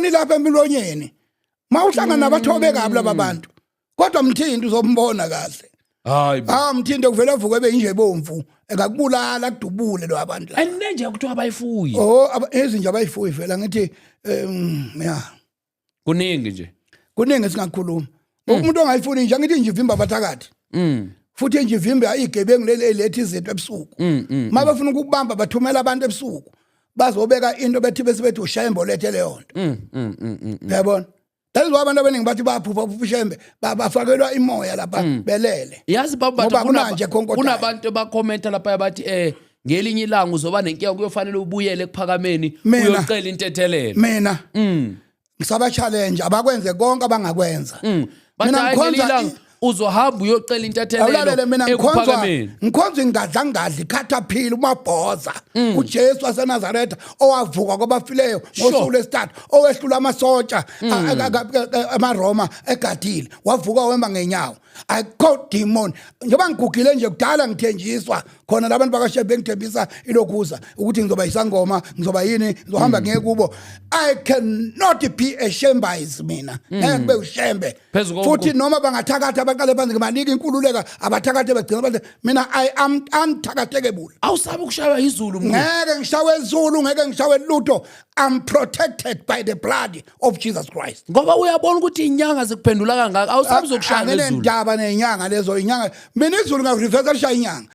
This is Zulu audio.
Idemoni lapha emilonyeni. Mawuhlangana nabathobe kabi laba bantu. Kodwa mthinti uzombona kahle. Hayi bo. Ah, mthinte kuvela avuke ebe inje bomvu, engakubulala akudubule lo abantu laba. And nenje kuthiwa abayifuyi. Oh, izinja abayifuyi vela ngithi ya. Kuningi nje. Kuningi singakhuluma. Umuntu ongayifuni nje ngithi nje ivimba abathakathi. Futhi nje ivimba igebengu leli eletha izinto ebusuku. Uma befuna ukubamba bathumela abantu ebusuku. Bazobeka into bethi bese bethi ushembe olethe leyo nto. Uyabona? That is why abantu abaningi bathi baphupha phupha ushembe, bafakelwa imoya lapha belele. Yazi baba Ngoba bathi kunanje khonkodayo. Kunabantu abakhomenta lapha bathi ngelinye ilanga uzoba nenkinga, kuyofanele ubuyele ekuphakameni uyocela intethelelo. Mina ngisaba challenge abakwenze konke abangakwenza. Bathi Mina hayi, ngelinye ngikhonza ilanga uzohamba uyocela intethelelo Awulalele, mina ngikhonzwa ekuphakameni. Ngikhonza ingadla ngadli caterpillar umabhoza uJesu waseNazaretha owavuka kwabafileyo ngosuku lwesithathu, owehlula amasotsha amaRoma egadile, wavuka wema ngenyawo. Ayikho demon. Njengoba ngigugile nje, kudala ngithenjiswa khona labantu bakaShembe, bengithembisa ilokhuza ukuthi ngizoba isangoma, ngizoba yini, ngizohamba ngiye kubo. I cannot be a shembais mina, ngeke kube uShembe. Futhi noma bangathakatha baqale phansi, ngibanika inkululeka abathakathe bagcina bathi mina I am unthakathekable. Awusabi ukushaywa izulu, mkhulu? Ngeke ngishawe izulu, ngeke ngishawe lutho. I'm protected by the blood of Jesus Christ. Ngoba uyabona ukuthi inyanga zikuphendula kangaka, awusabi uzokushaya ngezulu. Anginendaba nenyanga lezo inyanga. Mina izulu ngareverse lishaya inyanga.